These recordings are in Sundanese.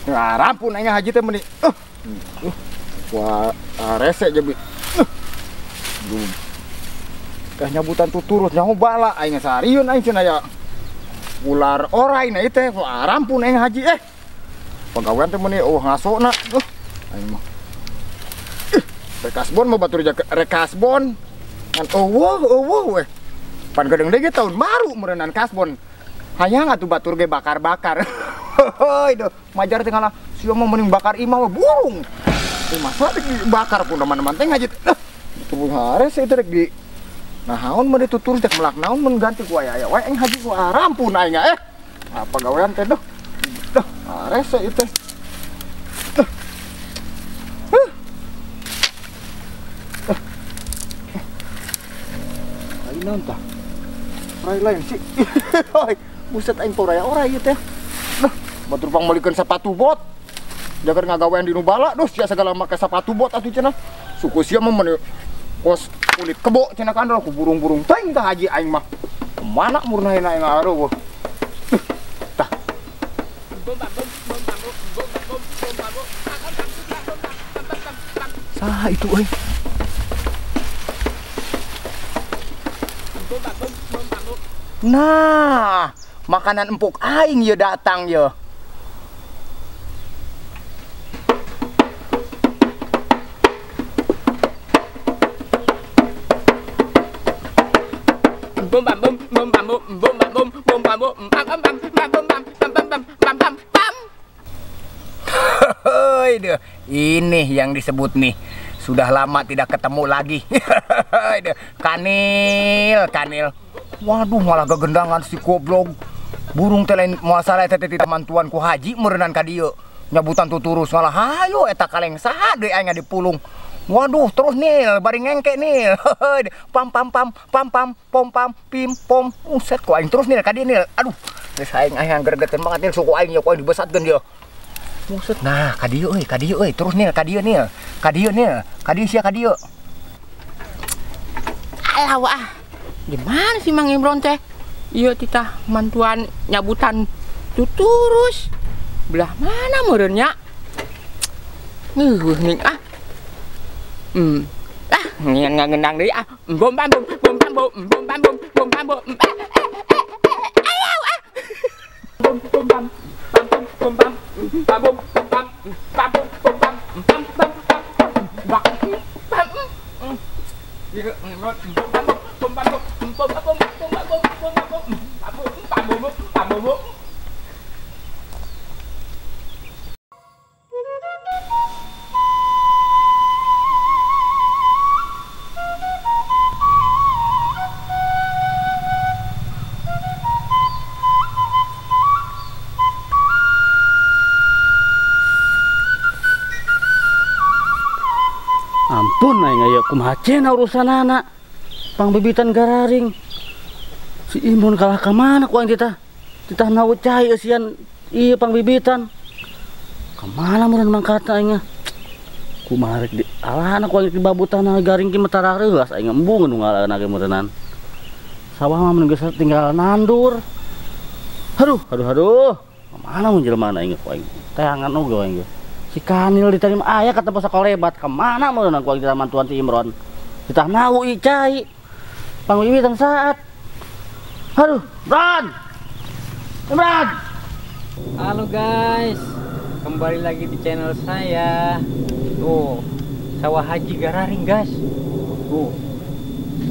Nah, rampun aing haji teh meuni. Wah, rese jebi. Duh. Teh nyabutan tuturut nyaho bala aing sariun aing cenah ya. Ular orai na ieu teh, wah rampun aing haji eh. Pagawean teh meuni oh ngasona. Aing mah. Rekasbon mah batur rekasbon. Ngan eueuh eueuh weh. Pan gedeung deui ge tahun baru meureunnan kasbon. Hayang atuh batur ge bakar-bakar. Heuy deuh, majar teh ngalah sia mah mending bakar imah mah burung. Masa dibakar pun teman-teman teh ngaji. Tuh hares itu rek di naon mun ditutur teh melak naon mun ganti ku aya aya wae aing haji ku rampun aing eh. Apa gawean teh duh. Duh, hares ieu teh. Duh. Lain naon tah? Rai lain sih. Buset aing poraya ora ieu teh. Duh, batur pangmeulikeun sepatu bot. Jagar ngagawean di nu bala duh sia sagala make sepatu bot atuh cenah. Suku sia mah meuni kos kulit kebo cenah kan ku burung-burung teuing tah haji aing mah. Kemana murnaheuna aing aruh. Tah. Saha itu euy? Nah, makanan empuk aing ye datang ye. Bum bam bum bum bam bum bum bam bum bum bam bum bam bam bam bam bam bam bam bam bam bam bam. Hei deh, ini yang disebut nih. Sudah lama tidak ketemu lagi. Kanil, kanil. Waduh, malah gegendangan si goblok. Burung teh lain moal salah eta teh mantuan ku haji meureunnan ka dieu. Nyabutan tuturus malah hayo eta kaleng saha deui aing dipulung. Waduh, terus nil, bari ngengke nil. Pam pam pam pam pam pom pam pim pom. Buset ku aing terus nil ka dieu nil. Aduh, geus aing aing gregeteun banget nil suku aing ya ku aing dibesatkeun dia. Buset, nah ka dieu euy, terus nil ka dieu nil. Ka dieu nil, ka dieu sia ka dieu. Alah wah. Gimana sih Mang Imron teh? Iya titah mantuan nyabutan tuturus. Belah mana meureun nya? Ngeueuh ning ah. Ah, ngian ngagendang deui ah. Bom bam bom bom bam bom bom bam bom bom bam bom. Ayaw ah. Bom bom bam bam bom bam bam bom bam bam bom bam bam bam bam bam bam. Ieu bom bam bom bam bom bom bam bom bom bom bam bom bam bom. Ampun aing aya kumaha cenah urusanana. Pangbibitan gararing. Si Imron kalah ka mana ku aing titah? Titah nawe cai eusian ieu pangbibitan. Ka mana meureun mangkatna aing mah? Kumaha rek di alana ku aing dibabutan garing ki mah tarareuas aing embung nu ngalana ge meureunnan. Sawah mah mun geus tinggal nandur. Aduh, aduh, aduh. Ka mana mun jelema aing ku aing? Teangan oge aing ge. Si Kanil diterima ayah kata bos kolebat kemana mau nang kuang kita mantuan si Imron kita nau icai pangwiwitan saat aduh Imron Imron. Halo guys, kembali lagi di channel saya. Tuh sawah haji gararing guys. Tuh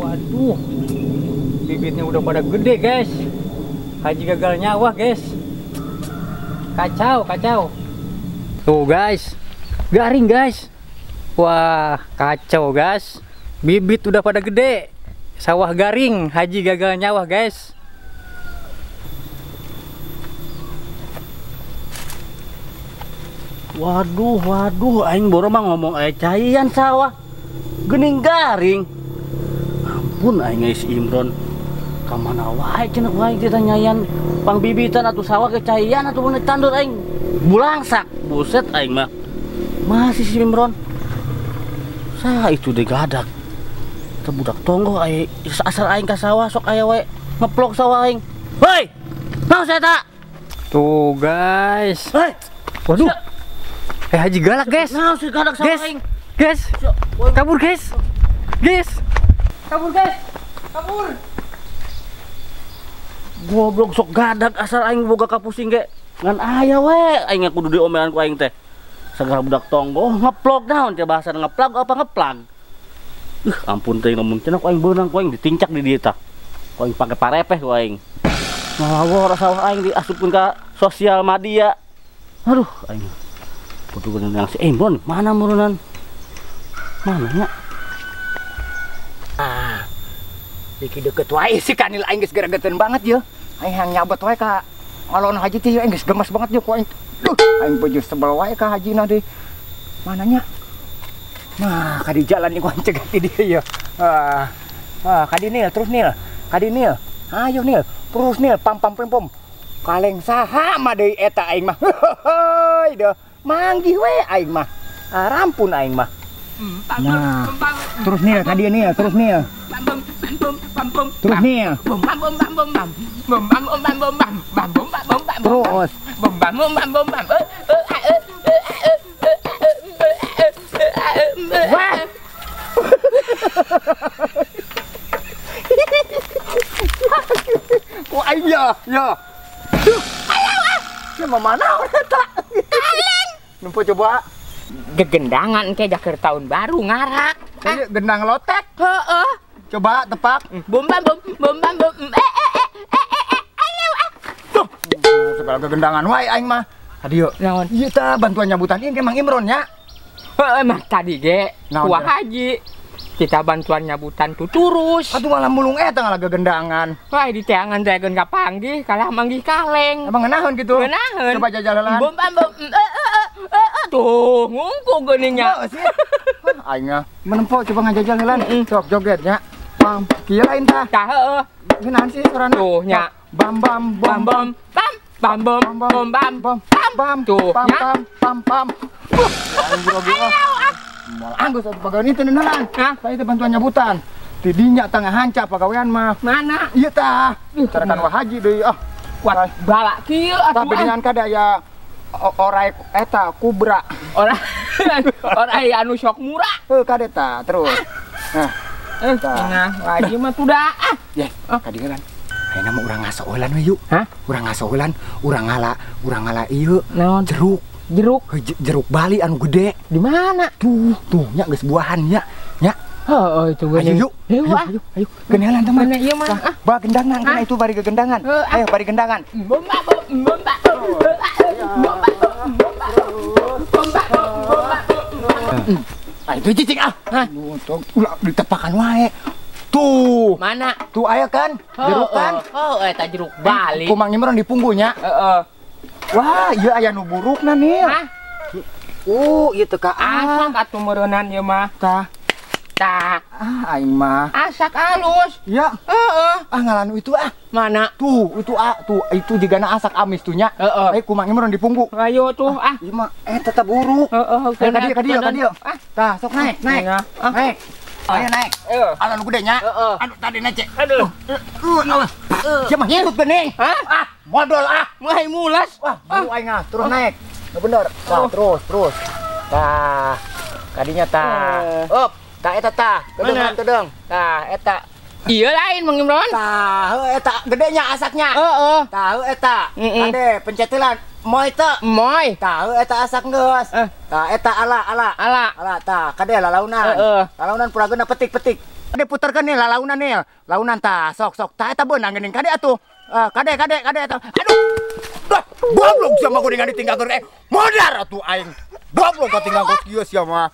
waduh, bibitnya udah pada gede guys. Haji gagal nyawa guys, kacau kacau. Tuh guys, garing guys. Wah, kacau guys. Bibit udah pada gede. Sawah garing, haji gagal nyawa guys. Waduh, waduh, aing boro mah ngomong caian sawah. Gening garing. Ampun aing si Imron. Ka mana wae cenah wae kita nyayan pangbibitan atuh sawah ke caian atuh mun tandur aing. Bulangsak, buset aing mah. Masih si Imron. Sah itu degadak. Teu budak tonggoh aing asal aing ka sawah sok aya wae ngeplok sawah aing. Hoi! Naon saya tak? Tuh guys. Hoi. Waduh. Haji galak, guys. Nah, si galak sama aing. Guys. Kabur, guys. Guys. Kabur, guys. Kabur. Goblok sok gadak asal aing boga kapusing ge. Ngan aya we aing kudu diomelan ku aing teh. Segala budak tonggo ngeplog naon teh bahasa ngeplog apa ngeplag. Ampun teh lamun cenah ku aing beunang ku aing ditincak di dieu tah. Ku aing pake parepeh ku aing. Ngalawor sawah aing diasupkeun ka sosial media. Aduh aing. Kudu yang si Imron mana murunan? Mana nya? Ah. Iki deket wae si Kanil aing geus geregeteun banget ye. Aing hayang nyabet wae ka ngalon haji teh aing geus gemes banget ye ku aing. Duh, aing beujeus sebel wae ka hajina deui. Mananya? Nah, ka di jalan ieu ku aing cegat di dieu ye. Ah, ka di Nil, terus Nil. Ka di Nil. Ayo Nil, terus Nil, pam pam pim pom. Kaleng saha mah deui eta aing mah. Heuy deuh. Manggih we aing mah. Rampun aing mah. Nah, terus Nil, ka dieu Nil, terus Nil. Terus Nil. Terus. Wah. Ku aing ya, ya. Duh. Sia mana eta? Kaleng. Nempo coba. Gegendangan ke jakeur tahun baru ngarak. Gendang lotek. Heeh. Coba tepak. Bom bam bom bom bam bom. Ayo ah. Tuh. Segala gegendangan wae aing mah. Tadi yuk. Naon? Ieu tah bantuan nyabutan ieu Mang Imron nya. Heeh mah tadi ge kuah haji. Kita bantuan nyabutan tuh turus. Atuh malah mulung eta ngalah gegendangan. Wah di teangan teh geun kapanggih kalah manggih kaleng. Emang ngeunaheun kitu? Ngeunaheun. Coba jajalalan. Bom bam bom. Tuh ngungku geuning nya. Aing mah menempo coba ngajajal heula. Sok joget nya. Bam, kieu lain tah. Tah heeh. Ngeunaheun sih sorana? Tuh nya. Bam bam bom bam bam bam bam bom bam bom bam tuh pam pam pam pam. Moal anggus atuh pagawean itu neuneunan. Saya teh bantuan nyabutan. Ti dinya tangah hancap pagawean mah. Mana? Ieu tah. Carakan wah haji deui ah. Kuat balak kieu atuh. Tapi dengan kada aya orai eta kubra. Orai orai anu sok murah. Heuh kade tah terus. Nah. Nah, haji mah tuh ah. Ye, kadieu kan. Ayeuna mah urang ngaso heulan we yuk. Hah? Urang ngaso heulan, urang ngala ieu. Naon? Jeruk. Jeruk? Jeruk Bali anu gede. Di mana? Tuh, tuh nya geus buahan nya. Nya. Heeh, itu geuning. Ayo yuk. Ayo, ayo. Genelan teman. Mana ieu mah? Ba gendangan kana itu bari gegendangan. Ayo bari gendangan. Bom bom bom bom bom. Ah itu cicing ah. Ulah ditepakan wae. Tuh. Mana? Tuh aya kan? Jeruk kan? Oh, eta jeruk Bali. Ku Mang Imron di punggunya. Heeh. Wah, ieu aya nu burukna nih. Hah? Ieu teu ka asak atuh meureunnan ieu mah. Tah. Tah. Ah, aing mah. Asak alus. Iya. Heeh. Ah, ngalanu itu ah. Mana? Tuh, itu ah, tuh itu jigana asak amis tuh nya. Heeh. Ku Mang Imron di punggu. Ayo tuh ah. Ieu mah tetep buruk. Heeh, ka dieu, ka dieu. Tah, sok naik, naik. Naik. Ayo naik. Anu nu gede nya. Anu tadi nece. Aduh. Sia mah hirup geuning. Hah? Ah, modal ah. Mulai mulas. Wah, buru aing ah, terus naik. Nah, bener. Tah, terus, terus. Tah. Kadinya tah. Up, tah eta tah. Tedeung, tedeung. Tah, eta. Iya lain Mang Imron. Tah, heuh eta gedenya asaknya. Heeh. Tah, heuh eta. Kade pencetilan moy teu. Moy. Tah, heuh eta asak geus. Tah, eta ala ala. Ala. Ala tah, kade lalaunan. Heeh. Lalaunan purageuna petik-petik. Kade puterkeun nih lalaunan nih. Launan tah, sok sok. Tah eta beunang geuning kade atuh. Kade kade kade eta. Aduh. Duh, goblok sia mah kuningan ditinggalkeun modar atuh aing. Goblok katinggal kos kieu sia mah.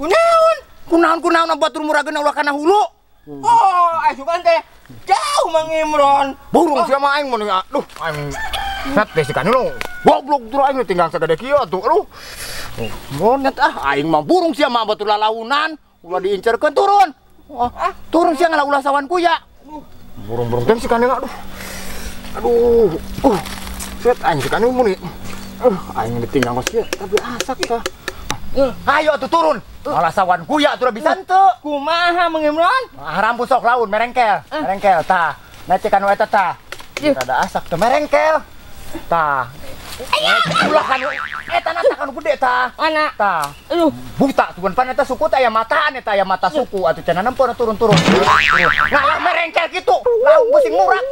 Kunaon? Kunaon kunaon batur murageuna ulah kana hulu. Oh, asupan teh jauh Mang Imron. Burung sia mah aing mun aduh aing. Sat teh si kanulung. Goblok tur aing tinggal sagede kieu atuh. Aduh. Monyet ah aing mah burung sia mah batur lalaunan, ulah diincerkeun turun. Oh, turun sia ngalah ulah sawan kuya. Burung-burung teh si kanulung aduh. Aduh. Set aing si kanulung mun. Aing ditinggal kos kieu tapi asak tah. Ayo atuh turun. Malah sawan kuya atuh bisa henteu. Kumaha Mang Imron? Ah, rampun sok laun merengkel. Merengkel tah. Nece kanu eta tah. Rada asak teh merengkel. Tah. Ulah kan eta na kan gede tah. Mana? Tah. Aduh, buta tuan pan eta suku teh aya mataan eta aya mata suku atuh cenah nempo turun-turun. Ngalah merengkel kitu. Lauk pusing murak.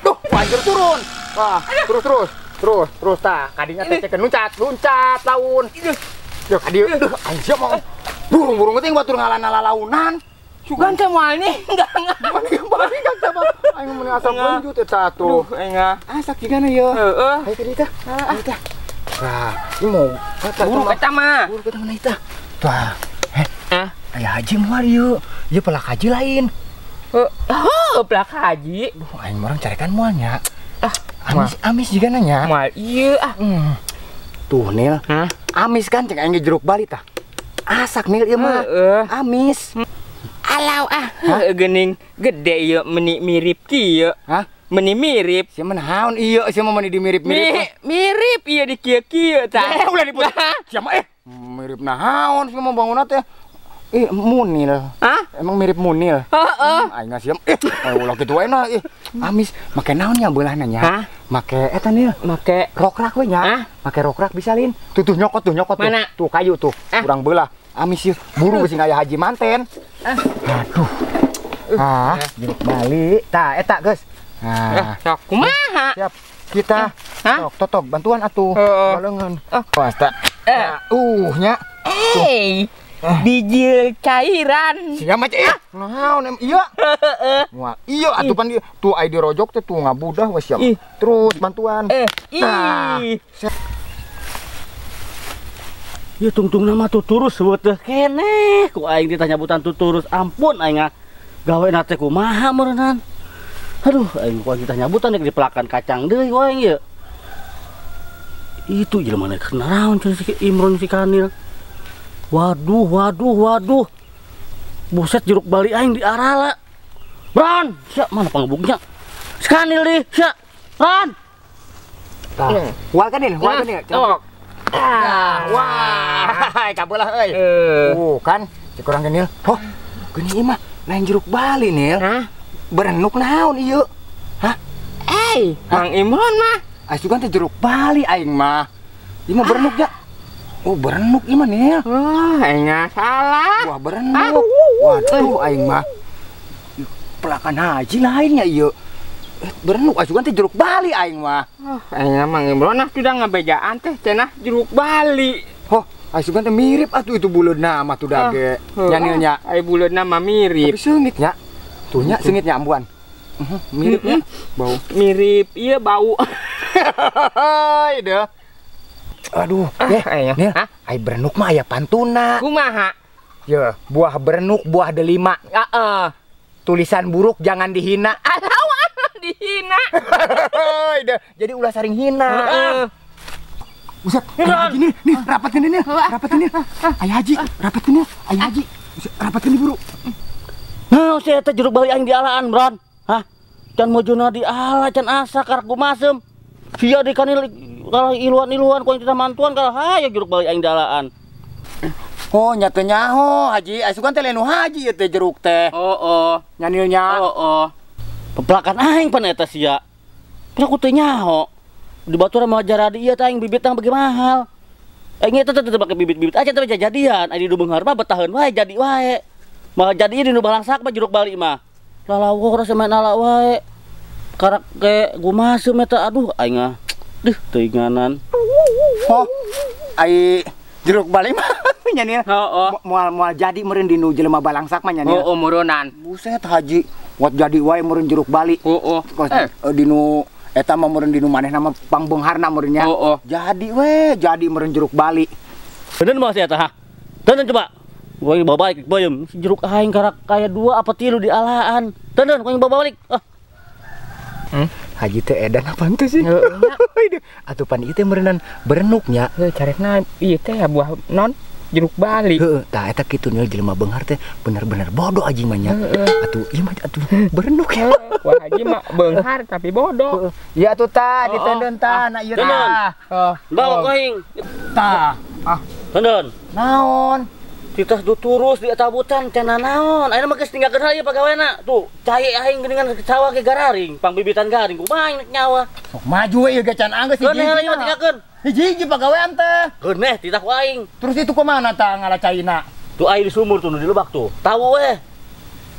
Duh, anjir turun. Wah, terus terus terus tah. Kadinya teh cekeun luncat, luncat laun. Yo kadieu duh anjir mau burung-burung teh batur ngalana lalaunan. Sugan teh moal nih enggak enggak. Mani enggak sama. Aing mun asa benjut eta atuh. Duh, aing ah. Asak jigana ye. Heeh. Hayu ka dieu tah. Hayu tah. Tah, ieu mau burung eta mah. Burung eta mana eta? Tah. Heh. Aya haji moal ieu. Ieu pelak haji lain. Heuh, pelak haji. Duh, aing mah urang carekan moal nya. Ah, amis amis jigana nya. Moal ieu ah. Tuh Nil. Hah? Amis kan cek aing ge jeruk Bali tah. Asak Nil ieu mah. Amis. Alau ah, geuning gede ieu meni mirip kieu. Hah? Meni mirip. Sia mah naon ieu sia mah meni dimirip-mirip. Mirip ieu di kieu-kieu tah. Ulah diput. Sia mah mirip naon sia mah bangunna teh. Ih, Munil. Hah? Emang mirip Munil? Heeh. Aing sia ulah kitu wae nah. Amis make naon nya beulahna nya? Hah? Make eta Nil. Make rokrak we nya. Make rokrak bisa lin. Tuh tuh nyokot tuh nyokot tuh. Tuh kayu tuh. Urang beulah. Amis ieu buru geus aya haji manten. Aduh. Ah, jeruk Bali. Tah eta geus. Nah, sok kumaha? Siap. Kita sok totok bantuan atuh. Baleungeun. Wah, tah. Nya. Bijil cairan. Sia mah cek. Naon em ieu? Wah, ieu atuh pan tuh ai dirojok teh tuh ngabudah we sia. Terus bantuan. Tah. Ya tungtung nama tuturus seueuh teh keneh ku aing ditanyabutan tuturus ampun aing gawe na teh kumaha meureunnan. Aduh aing ku aing ditanyabutan rek dipelakan kacang deui ku aing ieu. Itu jelema naik naon cenah si Imron si Kanil. Waduh waduh waduh. Buset jeruk Bali aing diarala. Bron, sia mana pangebugnya? Si Kanil deui, sia. Ron. Tah. Wal kan Nil, wal kan Nil. Ah, wah, kabelah euy. Kan cek urang ge Nil. Hoh, geuning ieu mah lain jeruk Bali Nil. Hah? Berenuk naon ieu? Hah? Mang Imron mah. Asugan teh jeruk Bali aing mah. Ieu mah berenuk ya. Oh, berenuk ieu mah Nil. Wah, aing salah. Wah, berenuk. Waduh, aing mah. Pelakan haji lainnya ieu. Berenuk asugan teh jeruk Bali aing mah. Oh, aing Mang Imron nah sudah ngabejaan teh cenah jeruk Bali. Hoh, asugan teh mirip atuh itu buleudna mah tuh dage. Nyanilnya. Ai buleudna mah mirip. Tapi seungitnya. Tuh nya seungitnya ambuan. Miripnya bau. Mirip iya bau. Hei deh. Aduh, Nil. Ai berenuk mah aya pantuna. Kumaha? Ya, buah berenuk buah delima. Heeh. Tulisan buruk jangan dihina. Dihina. Jadi ulah saring hina. Buset, gini nih, rapatkan ini, rapatkan ini. Ayah haji, rapatkan ini, ayah haji. Rapatkan ini buru. Nah, si eta jeruk Bali aing dialaan, Bron. Hah? Can mojona diala, can asa karak gumasem. Sia di kanil kalah iluan-iluan ku aing teh mantuan kalah hayo jeruk Bali aing dialaan. Oh, nya teu nyaho haji, asukan teh lain nu haji ieu teh jeruk teh. Oh. Nyanilnya. Oh. Pepelakan aing pan eta sia. Pira ku teu nyaho. Di batur mah jaradi ieu teh aing bibit tang bagi mahal. Aing eta teh teu make bibit-bibit aja teh jadian. Aing di nu beunghar mah betaheun wae jadi wae. Malah jadi di nu balangsak mah jeruk Bali mah. Lalawok rasa main ala wae. Karak ke gumasem eta aduh aing ah. Duh teuinganan. Oh, ai jeruk Bali mah nyanil. Heeh. Moal jadi meureun di nu jelema balangsak mah nyanil. Heeh, meureunnan. Buset haji. Wat jadi wae meureun jeruk Bali. Heeh. Dinu eta mah meureun dinu manehna mah pangbeungharna meureun nya. Heeh. Jadi we, jadi meureun jeruk Bali. Bener mah si eta ha. Teun coba. Gua bawa balik bayem jeruk aing karak kaya 2 apa 3 dialaan. Teun gua bawa balik. Ah. Haji teh edan apaan tuh sih? Atuh pan ieu teh meureunnan berenuknya. Heuh, carekna ieu teh buah non jeruk Bali. Heeh, tah eta kitu Nil jelema beunghar teh bener-bener bodoh haji mah nya. Atuh ieu mah atuh berenuk ya. Wah haji mah beunghar tapi bodoh. Iya atuh tah diteundeun tah na ieu tah. Heeh. Bawa ku aing. Tah. Ah, teundeun. Naon? Titah turus di tabutan can naon. Ayeuna mah geus tinggalkeun heula ieu pagawena. Tuh, cai aing geuningan sawah ge gararing, pangbibitan garing kumaha aing nyawa. Sok maju we ieu ge can anggeus hiji. Keun heula tinggalkeun. Hiji-hiji pagawean teh. Keun titah ku aing. Terus itu kumaha tah ngala caina? Tuh aing di sumur tuh nu di lebak tuh. Tahu we.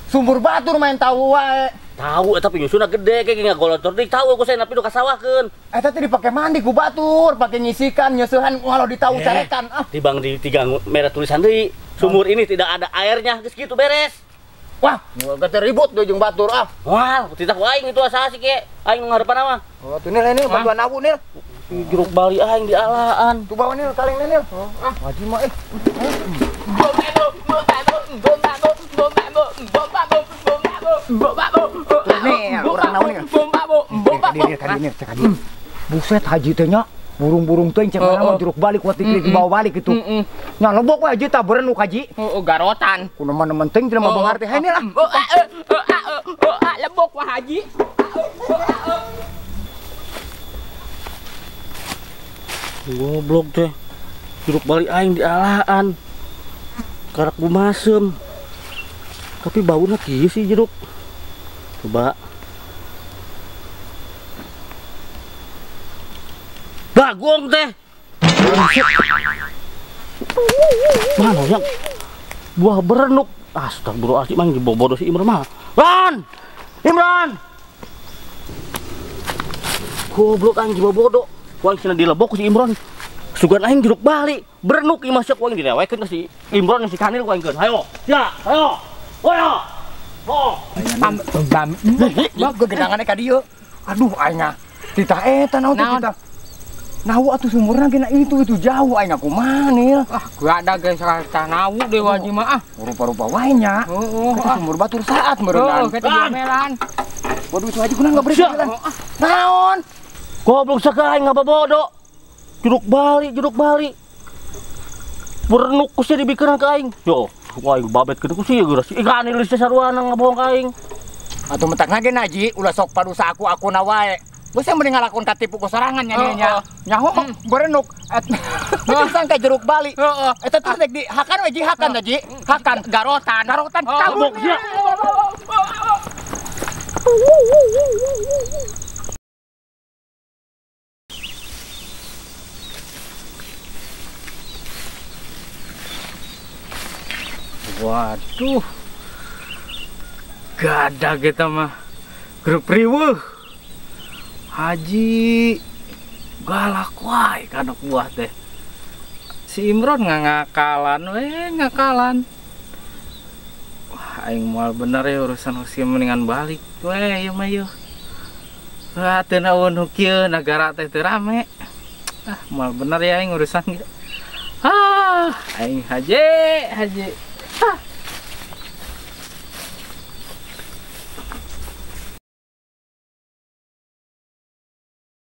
Sumur batur main tahu wae. Tahu eta pinyusuna gede kayak ngagolocor deui tahu ku saya napi nu kasawahkeun. Eta teh dipake mandi ku batur, pake nyisikan, nyeusehan walau ditahu carekan. Ah, tibang di tiga merah tulisan deui. Sumur ini tidak ada airnya, geus kitu beres. Wah, geus ribut deui jeung batur ah. Wah, titah ku aing itu asa sih ke. Aing ngarepan mah. Oh, tuh nil ini bantuan awu nil. Jeruk Bali aing di alaan. Tuh bawa nil kaleng nil. Ah, haji mah eh. Nih, orang naon nih. Kadir, cek kadir. Buset haji teh nya, burung-burung teh cek mana mah jeruk balik kuat dibawa balik gitu. Nya lebok we haji tah berenuk haji. Heeh, garotan. Kunaon mah penting jelema beunghar teh ini lah. Lebok wah haji. Goblok teh. Jeruk balik aing di alaan. Karak bumasem. Tapi baunya kieu sih jeruk. Coba. Bagong teh. Mana yang buah berenuk. Astagfirullahaladzim, mang dibobodo si Imran mah. Ran! Imran! Goblok aing dibobodo. Ku aing cenah dilebok ku si Imran. Sugan aing jeruk bali, berenuk ieu mah ku aing direwekeun ka si Imran si Kanil ku aing keun. Hayo, ya, hayo. Hayo. Oh. Bam. Gegendanganna ka dieu. Aduh aing ah. Titah eta naon teh titah. Nawu atuh sumurna ge itu jauh aing kumaha nil. Ah, gua ada ge salah nawu deui haji mah ah. Rupa-rupa wae nya. Heeh, sumur batur saat meureunnan. Heeh, kitu diomelan. Waduh itu haji kunaon ngaberi jalan. Naon? Goblok saka aing ngababodo. Jeruk bali, jeruk bali. Berenuk ku sia dibikeun ka aing. Yo, ku aing babet kitu ku sia geus. Ikan ieu saruana ngabohong ka aing. Atuh mentakna ge naji ulah sok padusa aku-akuna wae. Geus mending ngalakon katipu ku sorangan nya nya. Nyaho berenuk. Eta sangka jeruk bali. Heeh. Eta tuh rek di hakan we ji hakan da ji. Hakan garotan. Garotan kabur. Waduh. Gada kita mah. Grup riweuh. Haji galak wae ka anak buah teh. Si Imron ngakalan we, ngakalan. Wah, aing moal bener ya urusan usia mendingan balik we ieu mah yeuh. Wah, teu naon nu kieu nagara teh teu rame. Ah, moal bener ya aing urusan ge. Ah, aing haji, haji. Ah.